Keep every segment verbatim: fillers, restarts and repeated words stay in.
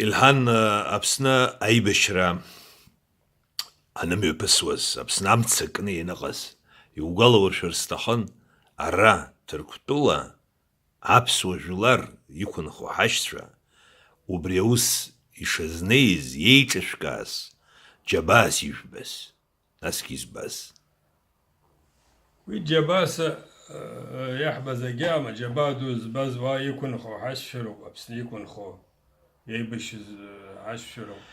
Илҳан, Аԥсны аибашьра анымҩаԥысуаз, Аԥсны амца кны ианыҟаз, иугәалауршәар сҭахын, ара, Ҭырқәтәыла, аԥсуа жәлар иқәынхо ҳашьцәа, убри аус ишазнеиз, иеиҿышәкааз џьабаас ижәбаз, насгьы избаз. Уи џьабааса, э, иаҳбаз агьама, џьабаа ду збаз уа иқәынхо ҳашьцәа роуп, Аԥсны иқәынхо, иеибашьыз, э, ҳашьцәа роуп,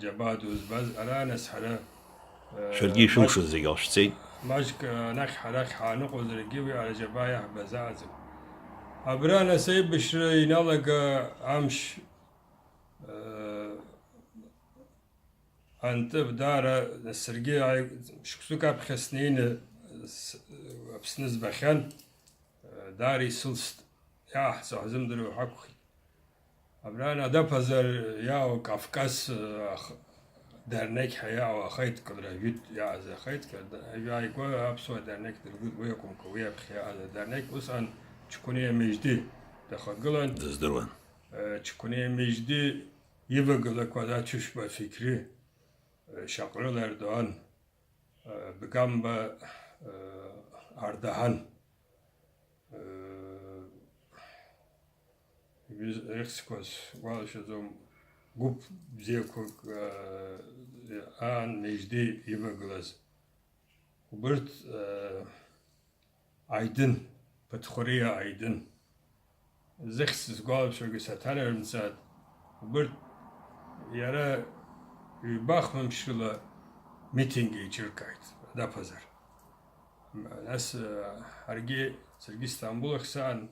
џьабаа ду збаз. Ара нас ҳара, э, Шәаргьы ишәылшоз маҷк-, зегь алшәҵеит. Маҷк, э, анахь ҳарахь ҳааныҟәозаргьы уи ара џьабаа иаҳбаз аӡам. Абра нас аибашьра иналага амш, э, Антып, даара, саргьы ааи-, шықәсык аԥхьа снеины с-, Аԥсны збахьан, даара исылст, иааҳҵо ҳзымдыруа ҳақәхеит. Абра Адаԥазар иаау Кавказ, ах-, Дарнеқь ҳәа иаау ахеидкылара, жәытә иааз ахеидкылара, да-, ааигәа аԥсуа Дарнеқь дыргәыд, уи акәымкәа, уи аԥхьа иааз Дарнеқь усҟан Чқәниа Меџьди дахагылан. Дыздыруан. Э, Чқәниа Меџьди ивагылақәаз Ачушба Фикри, э, Шьаҟрыл Ардоан, э, Бгамба, э, Ардаҳан, э, ирыц-, ирыцқәаз гәалашәаӡом, гәыԥ бзиақәак, э, аан Меџьди ивагылаз. Убырҭ, э, Аидын, Ԥыҭхәыриа Аидын. Зыхьӡ сгәалашәогьы саҭарымҵааит. Убырҭ иара ҩба-хԥа мшала митинг еиҿыркааит, Адаԥазар. Нас, э, ҳаргьы, саргьы Истамбул ахь саан,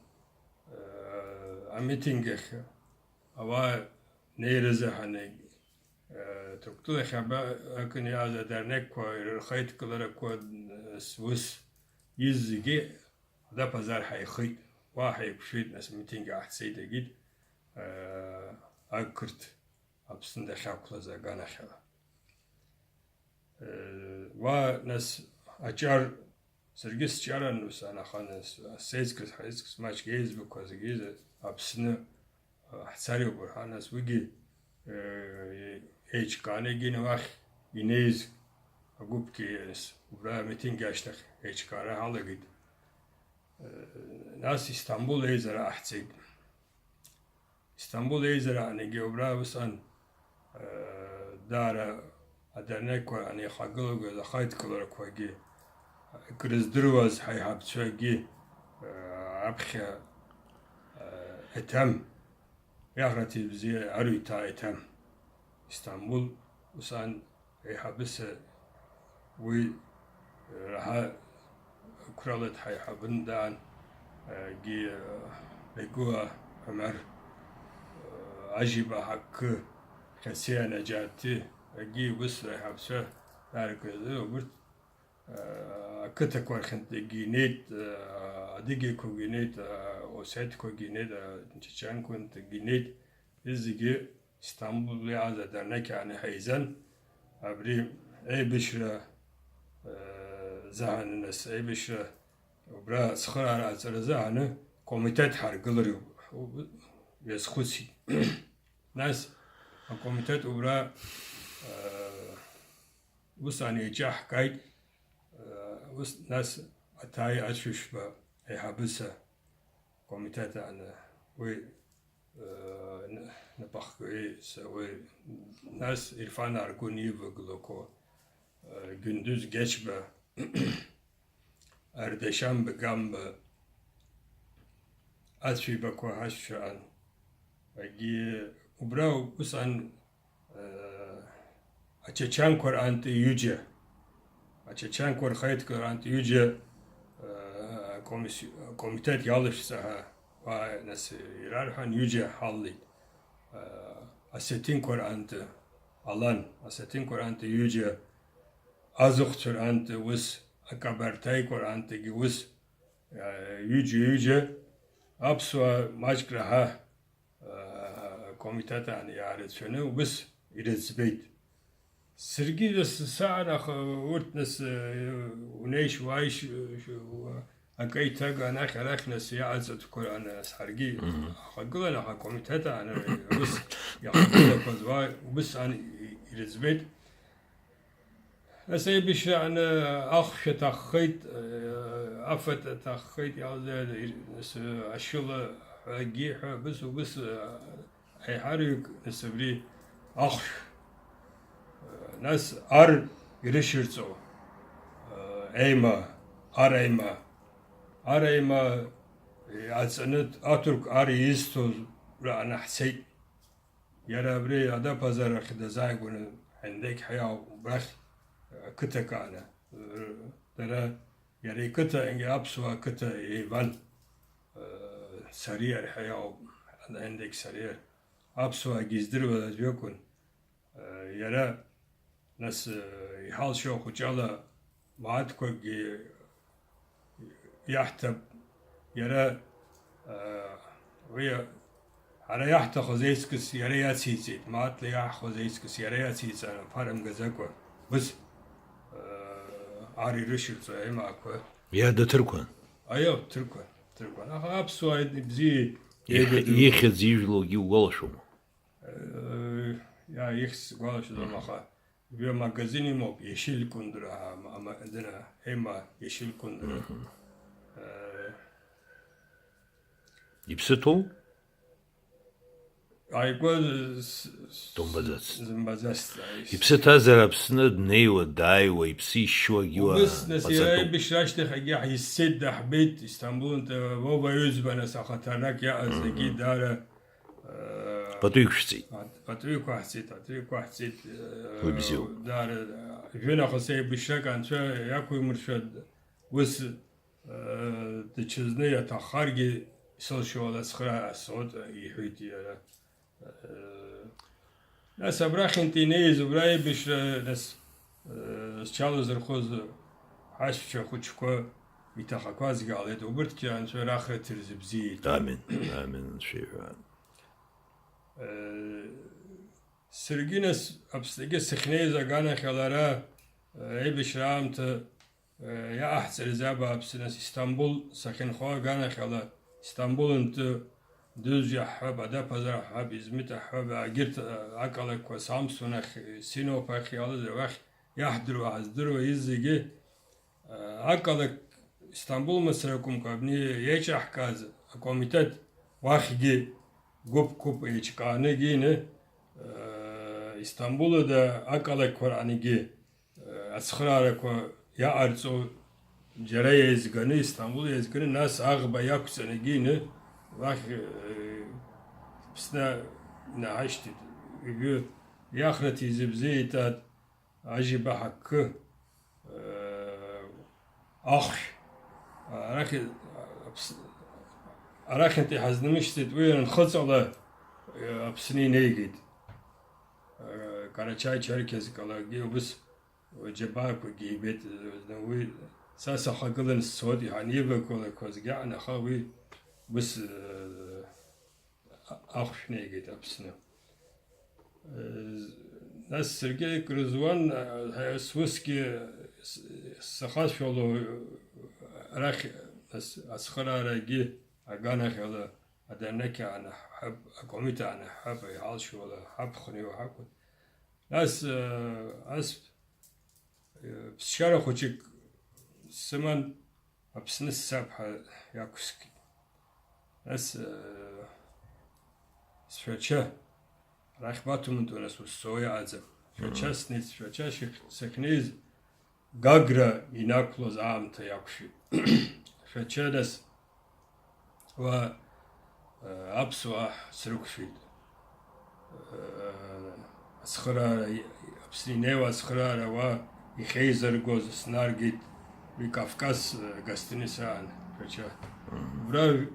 э, амитинг ахь ауаа неиразы ҳанеиг-, Ҭырқәтәылахь аба-, акын иааз адарнеқьқәа рхеидкыларақәа, ус, ус, из зегьы Адаԥазар ҳаихеит, уа ҳаиқәшәеит, нас митинг ааҳцеит, егьит, ақырҭ Аԥсны дахьақәлаз аганахьала. Уа, нас, аҿар Саргьы сҿаран ус анаханы, с-, сеизгаз, ҳаизгаз маҷк еизбақәа зегьы Аԥсны, а, ҳцар иоуп рҳәан, нас уигьы, э, еиҿкааны егьины уахь инеиз агәыԥгьы, с-, убра амитинг ашьҭахь еиҿкаара ҳалагеит. Э, нас Истамбул еизара ҟаҳҵеит. Истамбул еизараан егьи убра усҟан, э, даара адернеққәа анеихагылақәаз ахаидкыларақәагьы, крыздыруаз ҳаиҳабцәагьы, э, аԥхьа, э, Еҭем, иаӷраҭи бзиа арҩҭаа Еҭем, Истамбул усҟан Аиҳабыса уи раҳа қәрала дҳаиҳабын даан, егьи Бегуа Омер, Ажьиба Ҳақкы, Хьасиа Наџьаҭи, егьи ус раиҳабцәа дааргазы, убырҭ ақыҭақәа рхьынтәгьы инеит, адыгьақәагьы инеит, осеҭқәагьы инеит, ачачанқәа рынтәгьы инеит, зегьы Истамбул иааз адернеқь ааны ҳаизан, абри аибашьра, э, заҳаны, нас, аибашьра убра ацхыраара аҵара заҳаны комитет ҳаргылар иу-, иазхәыцит. Нас акомитет убра, э, усҟан еиҿаҳкааит, э, ус, нас Аҭааи Ацәышба аиҳабыса комитет ааны уи Э, н-, напахгаҩы са уи, нас Ирфан Аргәын ивагылақәо, э, Гәындыз Гьачба, Ардашьан Бгамба, ацәибақәа ҳашьцәаан. Егьи убра усҟан Э, ачачанқәа рҟынтә ҩыџьа, ачачанқәа рхеидкыла рҟынтә ҩыџьа, э, акомисси-, акомитет иалышәҵа ҳәа уа, нас, ирарҳәан, ҩыџьа ҳаллеит. Э, осетинқәа рҟынтә алан, осетинқәа рҟынтә ҩыџьа, азыхәцәа рҟынтә ус, акабарҭаиқәа рҟынтәгьы ус, э, ҩыџьа-ҩыџьа аԥсуаа маҷк раҳа акомитет аан иаарацәаны убыс ирыӡбеит. Саргьы са-, саан, аха урҭ нас, э, унеишь, уааишь, э, акы аиҭага анахь-арахь нас иааҵатәқәа ан-, нас ҳаргьы Мгм. ҳахагылан, аха акомитет аан ус иҟарҵақәаз уа убысҟан ирыӡбеит. Нас аибашьрааны ахәшә аҭаххеит, афатә аҭаххеит, иалза-, нас ашьыла ҳәагьы ҳәа, убыс, убыс, аиҳараҩык, нас абри ахәшә, нас ар ирышьырҵо, еима, ар еима, ар еима аҵаны аҭырқә ар изҭоз рааны ҳцеит. Иара абри Адаԥазар ахь дазааигәаны ҳендеқь ҳәа иоуп, убрахь, ақыҭак ааны, дара, иара иқыҭа, аԥсуаа қыҭа еиван, Сариар ҳәа иоуп, ҳендеқь Сариар. Аԥсуаагьы издыруаз аӡә акәын. Иара, нас, иҳалшо ахәыҷала мааҭқәакгьы иаҳҭап, иара, уи ҳара иаҳҭахыз еиҵкыс иара иациҵеит, мааҭла иаҳхоз еиҵкыс иара иациҵан, аԥара мгаӡакәа, быс, ар ирышьырҵо аимаақәа. Иара дыҭырқәан? Аио, дҭырқәан, дҭырқәан. Аха аԥсуаа ибзиа Ихь-, еибадыруан. Ихьӡ ижәлоугьы угәалашәома? Иа, ихьӡ сгәалашәаӡом, аха Уи амагазин имоуп, Ешьыль Кәындра, ама-, ама-, дара, Ема, Ешьыль Кәындра. Мгм. Э, Иԥсы ҭоу? Ааигәа з-, з-, Думбаӡацт. Зымбаӡацт, аис. Иԥсы ҭазар Аԥсны днеиуа, дааиуа, иԥсы ишьуагьы уа Убыс, нас, иара ҟаҵатәуп. Аибашьра ашьҭахь егьа ҳизцеит, даҳбеит, Истамбулнтәи Вова Ҩыӡба, нас, ахаҭарнак иаҟаз, Мгм. егьи даара Пату иқәшәҵеит. Пату иқәаҳҵеит, пату иқәаҳҵеит, Уи бзиоуп. Даара, жәынахыс еибашьрак анцәа иақәимыршәа, ус, дычызны иаҭаххаргьы, исылшо ала ацхыраара соуеит, иҳәеит иара. Нас абрахьынтә инеиз, убра аибашьра, нас, зҽалазырхәыз ҳашьцәа хәыҷқәа иҭахақәазгьы ҟалеит, убырҭгьы анцәа рахраҭа ирзыбзиеит. Амин, амин, анцәа иҳәа. Саргьы нас Аԥсныгьы сахьнеиз аганахьала ара, аибашьра аамҭа, иаҟаҳҵарыз абааԥсы, нас Истамбул сахьынхо аганахьала, Истамбулнтәи Дузџьа ҳҳәап, Адаԥазар ҳҳәап, Измит ҳҳәап, егьырҭ, ақалақьқәа Самсун ахь, Синоп ахь иалаз, уахь иаҳдыруа, ҳаздыруа изегьы, ақалақь Истамбул мацара акәымкәа, абни еиҿаҳкааз акомитет уахьгьы гәыԥ-гәыԥ еиҿкааны егьины, Истамбул ада ақалақьқәа раангьы, ацхыраарақәа иаҟарҵо џьара еизганы, Истамбул еизганы, нас аӷба иақәҵаны егьины уахь, Аԥсны инаҳашьҭит. Ҩажәи иахраҭа изыбзиеит, Аџьаба ҳакы, ахәшә, арахь, Аԥс-, арахьынтә иҳазнымшьцеит, уи анхыҵала, Аԥсны инеигеит. Карачаи-Черкес калагьы убыс џьабаақәагьы ибеит, уи са сахагылан сцоит, иҳанеивагылақәазгьы аан, аха уи убыс, ахәшә неигеит Аԥсны. Нас саргьы акрызуан, сусгьы сахашәало арахь ацхыраарагьы аганахьала аданақь анаҳҳәап, акомит анаҳҳәап, иҳалшьуала ҳаԥхныҩ ҳакәын. Нас, ас, ԥсшьара хәыҷык сыман, Аԥсны сцап ҳәа иақәскит. Нас, Сшәача, арахь баҭумтәу, нас, ус сцо иаҟаӡам. Шәача снеит, Шәача сахьнеиз, Гагра инақәлоз аамҭа иақәшәеит. Шәача, нас, уа, аԥсуаа срықәшәеит. Ацхыраара, Аԥсны инеиуа ацхыраара уа ихеизыргоз снаргеит, уи Кавказ, гостиница аан, Шәача. Убра ҩ-,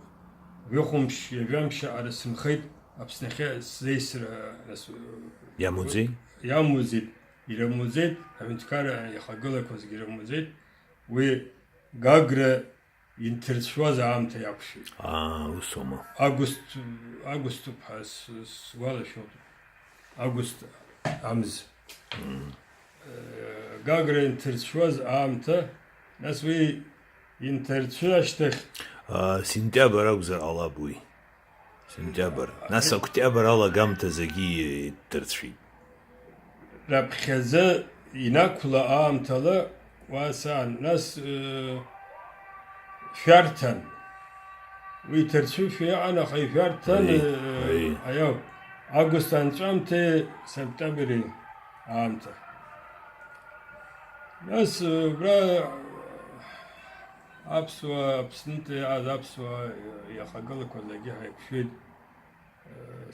ҩы-хәымш, ҩажәамш аҟара сынхеит, Аԥснахьы сзеисра, нас, Иамуӡеи? Иамуӡеит, ирымуӡеит, аҳәынҭқарра иахагылақәазгьы ирымуӡеит. Уи Гагра инҭырцәуаз аамҭа иақәшәеит. Аа, ус аума? Агәсҭ, агәсҭуп ҳәа с-, сгәалашәоит. Агәсҭ амз. Мм. Э, Гагра инҭырцәуаз аамҭа, нас уи инҭырцәы ашьҭахь. Аа, сентиабр акәзар ҟалап уи. Сентиабр. Нас октиабр алагамҭа зегьы иҭырцәит. Раԥхьаӡа инақәла аамҭала уа саан, нас, э, шәарҭан. Уи ҭырцәышәа иҟан, аха ишәарҭан, Аи, э, аи. Аиау, август анҵәамҭеи септембри аамҭа. Нас, э, убра аԥсуа, Аԥснынтәи иааз аԥсуа иахагылақәа зегьы ҳаиқәшәеит.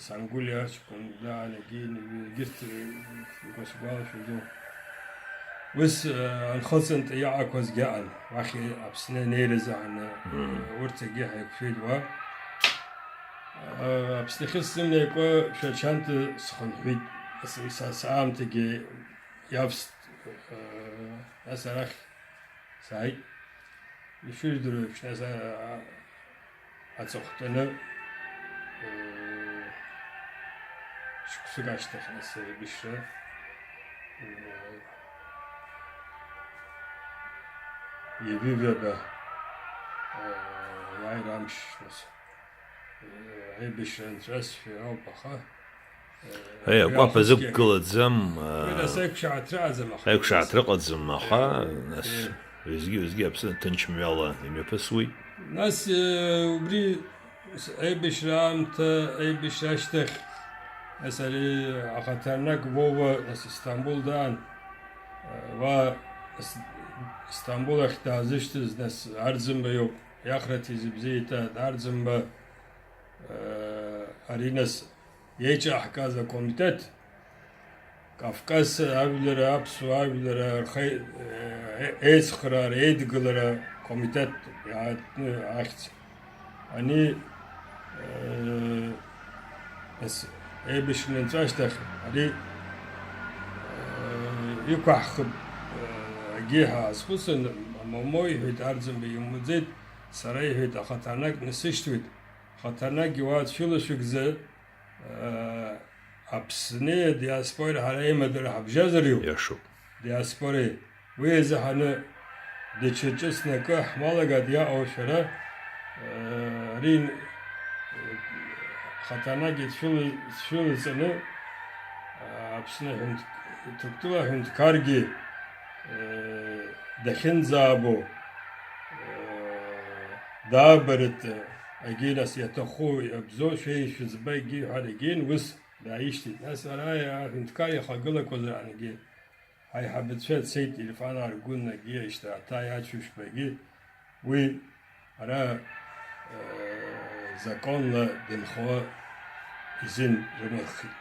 Сангәылиа аҷкәын даанагеит, егьырҭ, егьырҭ, сгәалашәаӡом. Ус, э, анхыҵынтә иаақәазгьы аан, уахь Аԥсны анеира азыҳәан, э, Мм. Урҭ зегьы ҳаиқәшәеит уа. Э, Аԥсны ахьысзымнеикәа Шәачанты схынҳәит, ас-, са-, саамҭагьы иавст, э, нас арахь сааит. Ишыжәдыруеиԥш, нас, а-, а-, аҵыхәтәаны, э, шықәсык ашьҭахь, нас, аибашьра, э, ҩажәи ҩаба, э, иааира амш, нас, э, аибашьра нҵәазшәа ауп, аха, Аи, акәаԥ азықәгылаӡам, аа, Уи нас аиқәшаҳаҭра ыҟаӡам, аха. Аиқәшаҳаҭра ыҟаӡам, аха, Е, нас, е. Уеизгьы-уеизгьы Аԥсны ҭынч мҩала имҩаԥысуеит. Нас, е, убри с-, аибашьра аамҭа, аибашьра ашьҭахь, нас ари ахаҭарнак Вова, нас Истамбул даан, е, уа Ис-, Истамбул ахь даазышьҭыз, нас Арӡынба иоуп, иахраҭа изыбзиеиҭааит, Арӡынба, е, ари нас иеиҿаҳкааз акомитет, Кавказ ажәлар, аԥсуа ажәлар рхы-, е-, еицхраара, еидгылара акомитет иаартны ахьӡ. Ани, э, ес-, еибашьра анҵәа ашьҭахь, ари, э, иқәаҳхып, э, агьи ҳәа азхәыцын, Момо иҳәеит, Арӡынба иумуӡеит, сара иҳәеит, ахаҭарнак насышьҭуеит, ахаҭарнакгьы уа дшәылашәыгӡа, Аԥсни адиаспореи ҳара аимадара ҳабжьазар иоуп. Иашоуп. Диаспореи. Уи азыҳәаны даҽа ҿыцны акы ҳмалагат иаҟоу шәара, э, ари, э, хаҭанагьы дшәылы-, дшәылаҵаны, э, Аԥсны аҳәынҭ-, Ҭырқәтәыла аҳәынҭқаргьы, э, дахьынӡаабо, э, даабарыт, егьи нас иаҭаху иабзоу шәеи шәыӡбагьы ҳәа егьин ус дааишьҭит. Нас ара аҳәынҭқар иахагылақәаз раҳәангьы ҳаиҳабацәа цеит, Ирфан Аргәын егьи Ишьҭаҭа Иачушьбагьы уи ара, э, законла дынхо изин рымырхит.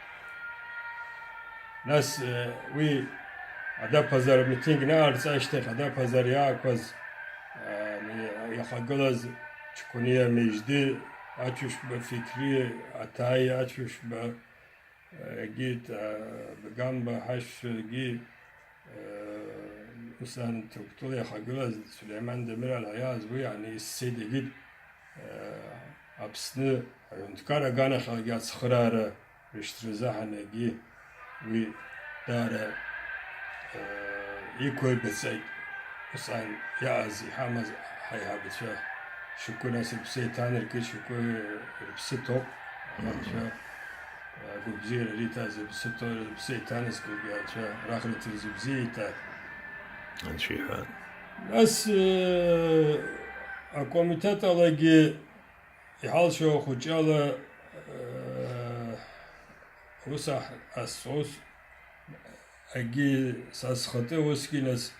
Нас, э, уи Адаԥазар митинг наҟарҵа ашьҭахь, Адаԥазар иаақәаз, э, иахагылаз Ҷкәыниа Меижьди, Ачушьба Фикри, Аҭааи Ачушьба, э, егьит, э, Бегамба ҳашьцәагьы, э, ус ан Ҭырқәтәыла иахагылаз Сулеиман Демирал ҳәа иааз уи ани исцеит, егьит, э, Аԥсны аҳәынҭқар аганахьалгьы ацхыраара рышьҭразы ҳанагьы уи даара, э, иқәеибаҵаит. Усҟан иааз иҳамаз ҳаиҳабацәа шьоукы нас рыԥсы еиҭанаркит, шьоукы рыԥсы ҭоуп, Мгм. Анцәа, э, агәабзиара риҭаз рыԥсы ҭо-, рыԥсы еиҭаназкылгьы Анцәа рахраҭа рзыбзиа иҭааит. Анцәа иҳәа. Нас, э, акомитет алагьы иҳалшо ахәыҷала, э, ус аҳ-, ас-, ус Агьи са схатәы усгьы нас,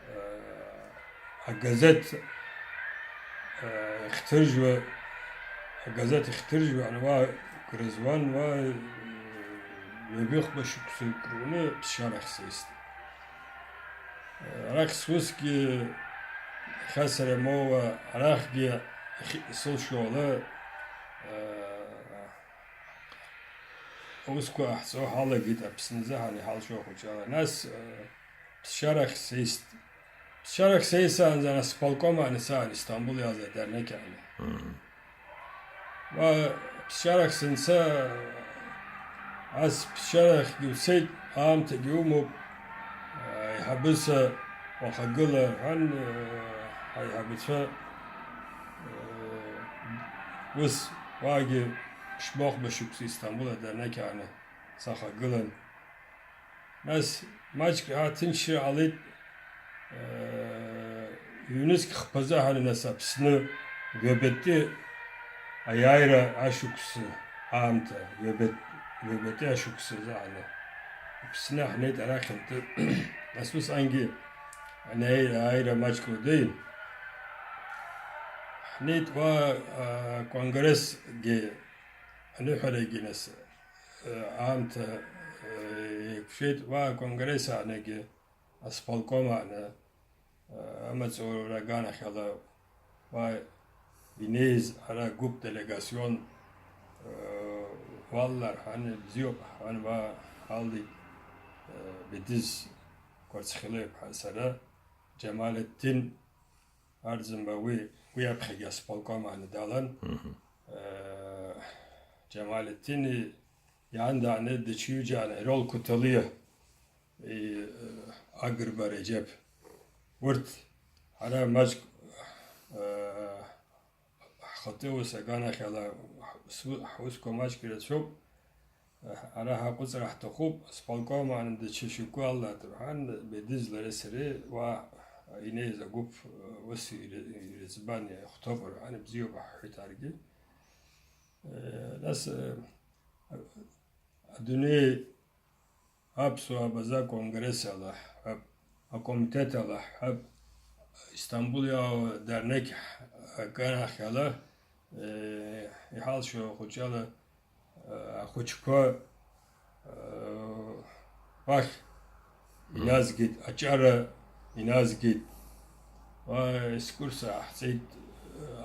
э, агазеҭ, э, ихҭыржьуа, агазеҭ ихҭыржьуан, уа грызуан, уа, э, ҩажәихәба шықәсык рыҩны ԥсшьарахь сеист. Э, арахь сусгьы иахьа сара имоуа, арахьгьы ахь-, сылшо ала, э, Аусқәа ҟаҳҵо ҳалагеит Аԥсназы ҳан иҳалшо ахәыҷала. Нас, э, ԥсшьарахь сеист. Ԥсшьарахь сеисаанӡа нас сполком ааны саан Истамбул иалаз адернеқь аҟны. Мм. Уа ԥсшьарахь санца, ас ԥсшьарахьгьы уцеит, аамҭагьы умоуп, э, аиҳабыса уахагыла рҳәан, э, ҳаиҳабацәа, э, ус уаагьы Ԥшьба-хәба шықәса Истамбул адырнақь ааны сахагылан. Нас маҷк аҭынчра ҟалеит, ҩнызқь хԥа азы ҳаны, нас Аԥсны ҩабатәи аиааира ашықәс аамҭа, ҩабатәи ашықәс азы ҳаны Аԥсны ҳнеит арахьынтәи. Нас усҟангьы анеи-, ааира маҷк ладеин. Ҳнеит уа, а, конгрессгьы аныҳәарагьы, нас, а, аамҭа, а, еиқәшәеит уа аконгресс аанагьы, асполком ааны, а, амаҵура аганахьала уа инеиз ара гәыԥ делегацион, а, уаллар ҳәан, бзиоуп ҳәан уа ҳалдит, а, Бедыз Кәарцхелиаԥҳа, сара, Џьамалетдин Арӡынба, уи, уи аԥхьагьы асполком ааны далан. Мгм. Э, Џьамалетдини иаандааны дычҩыџьааны Ерол Қәыҭалиа, и, э, Агрба Реџьеԥ. Урҭ ҳара маҷк, э, ҳхатәы ус аганахьала ҳусу-, ҳусқәа маҷк ирацәоуп. Ара ҳаҟәыҵра ҳҭахуп, сполком аан даҽа шьоукы аллааит рҳәан, Бедыз лареи сареи уа инеиз агәыԥ ус иры-, ирыӡбан, иахәҭоуп рҳәан, ибзиоуп ҳҳәеит ҳаргьы. Нас, адунеи аԥсуаа абаза конгресс ала ҳҳәап, акомитет ала ҳҳәап, Истамбул иаауа дарнеқь акарахь ала, иҳалшо ахәыҷала, ахәыҷқәа, уахь иназгеит, аҷара иназгеит. Уа, екскурсиа ҟаҳҵеит,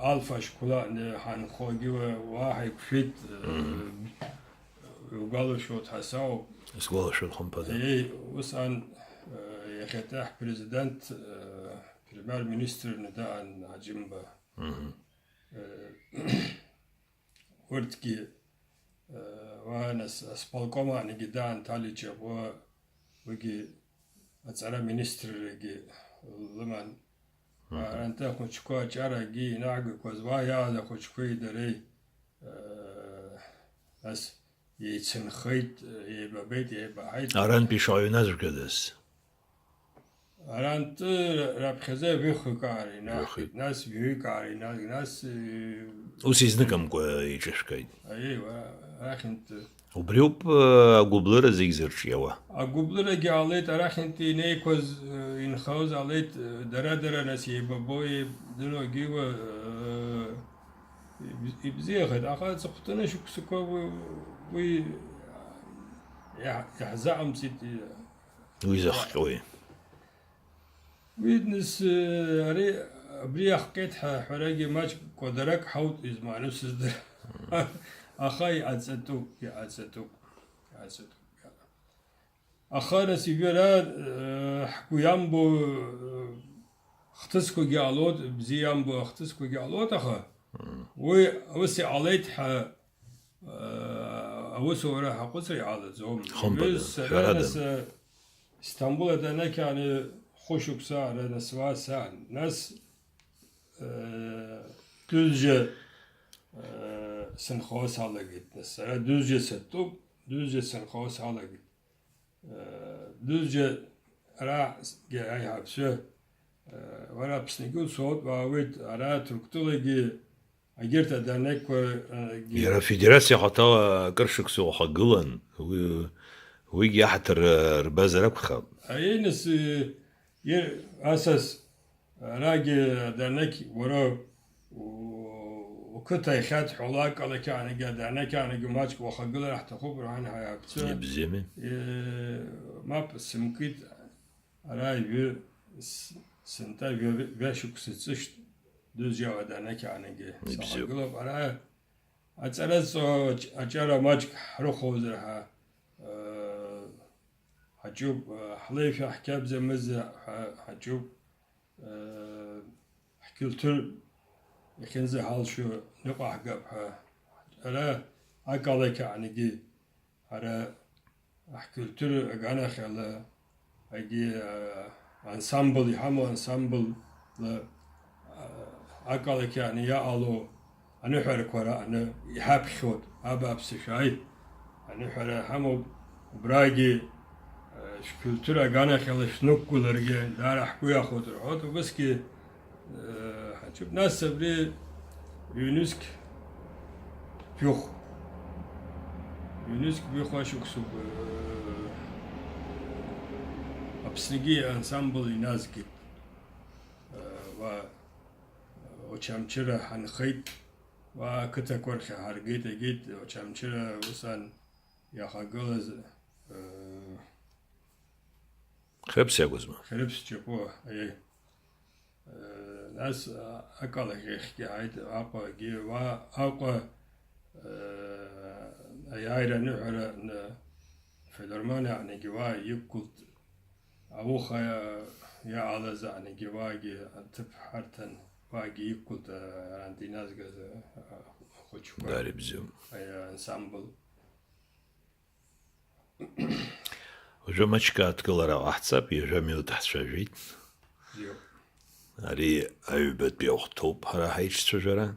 алфа шьқәлаҟны ҳанхогьы уа, уа ҳаиқәшәеит. Мгм. Иугәалашәоит ҳәа сауп. Исгәалашәоит, хымԥада. Еи, усҟан, иахьатәи ҳпрезидент, премиер-министр Надаан Ҳаџьымба. Мгм. Урҭгьы, уа, нас, асполком аанагьы даан Ҭали Ҷаҟәа, уигьы аҵара министррагьы лыман. Мгм. Арантәи ахәыҷқәа аҷарагьы инаҳгақәаз уа иааз ахәыҷқәеи дареи, нас, еицынхеит, еибабеит, еибаҳаит. Арантәи шаҟа иҩназжәгадаз? Арантәи раԥхьаӡа ҩыхҩык аара инаҳгеит, ҩыхҩык, нас ҩык аара инаҳгеит, нас, э, ус изныкымкәа иҿышәкааит. Аиеи, уа, арахьынтә. Убриоуп, э, агәыблыра зегь зырҿиауа. Агәыблырагьы ҟалеит, арахьынтәи инеиқәаз, э, инхоз ҟалеит, э, дара-дара нас еибабо, еибдыруагьы уа, э, ибз-, ибзиахеит, аха аҵыхәтәаны шықәсқәа уи, уи иаҳ-, иаҳзаҟамҵеит. Уи захҟьои? Уи нас, э, ари, абри иахҟьеит ҳәа аҳәарагьы маҷк кәадарак ҳауҭ, измааноу сыздыр. Аха иҟаҵатәуп, иҟаҵатәуп, иҟаҵатәуп. Аха нас ижәара, э, ҳгәы иамбо, э, хҭысқәагьы ҟалоит, бзиа иамбо ахҭысқәагьы ҟалоит, аха, мм, уи ус иҟалеит ҳәа, э, аусура ҳаҟәыҵра иҟалаӡом. Хымԥада, ҩыза сара шәарада. Нас, э, Истамбул аганахь ааны хәышықәса ара нас уа саан. Нас, э, Дузџьа, э, сынхо салагеит. Нас сара Дузџьа сатәуп, Дузџьа сынхо салагеит. Дузџьа арагьы аиҳабацәа, уара Аԥсныгьы уцоит, уаауеит, ара Ҭырқәтәылагьы, егьырҭ аганахьқәагьы. Иара афедерациа ахаҭа акыр шықәса уахагылан, уи, уигьы аҳаҭыр рбазар акәхап. Аиныс, ир-, асас Арагьы аганахь уара у-, уқыҭа иахьадҳәалак ала ақьаанагьы, аганахь ақьаанагьы маҷк уахагылар ҳҭахуп, рҳәан ҳаиҳабацәа. Ибзиами. Е, мап сымкит, ара ҩы с-, сынтәа ҩы-, ҩажәа шықәса ҵышт, Дузџьа аганахь ақьаанагьы. Ибзиоуп. Сахагылоуп, ара аҵара зҵо аҷ-, аҷара маҷк ҳрыхәозар ҳәа, э, ҳаҿуп, э, ҳлеишәа ҳқьабза мыза ҳәа ҳаҿуп. Ҳкультур иахьынӡаҳалшо ныҟәаҳгап ҳәа, ара акалақь аҟнагьы, ара ҳкультур аганахьала, агьи, а, ансамбл, иҳамоу ансамбл, а, акалақь аҟны иаҟало, аныҳәарақәа рааны иҳаԥхьоит, абааԥсы, шәааи, аныҳәара ҳамоуп, убрагьы, э, шәкультура аганахьала шәнықәгыларгьы даара ҳгәы иахәоит рҳәоит, убысгьы, э, ҳаҿуп. Нас абри ҩнызқь жәохә, ҩнызқь жәохә ашықәсуп, э, Аԥсныгьы ансамбль иназгеит, э, уа Очамчыра ҳанхеит, уа ақыҭақәа рахь ҳаргеит, егеит, Очамчыра усҟан иахагылаз, э, Хьрыԥс иакәызма? Хьрыԥс Ҷапуа, аиеи. Э, нас, а, акалахьахьгьы ҳааит, Аҟәагьы, уа Аҟәа, э, аиааира аныҳәара, н-, филармониа аҟнагьы уа иқәгылт. Ауха иаалаз аҟнагьы уаагьы аҭыԥ ҳарҭан, уаагьы иқәгылт, арантә иназгаз, а, ахәыҷқәа. Дара ибзиоуп. Аиа-, ансамбль. Уажәы маҷк ааҭгылара ҟаҳҵап, ҩажәа минуҭ ҳцәажәеит. Бзиоуп. Ари аҩбатәи ахәҭоуп ҳара ҳаиҿцәажәара.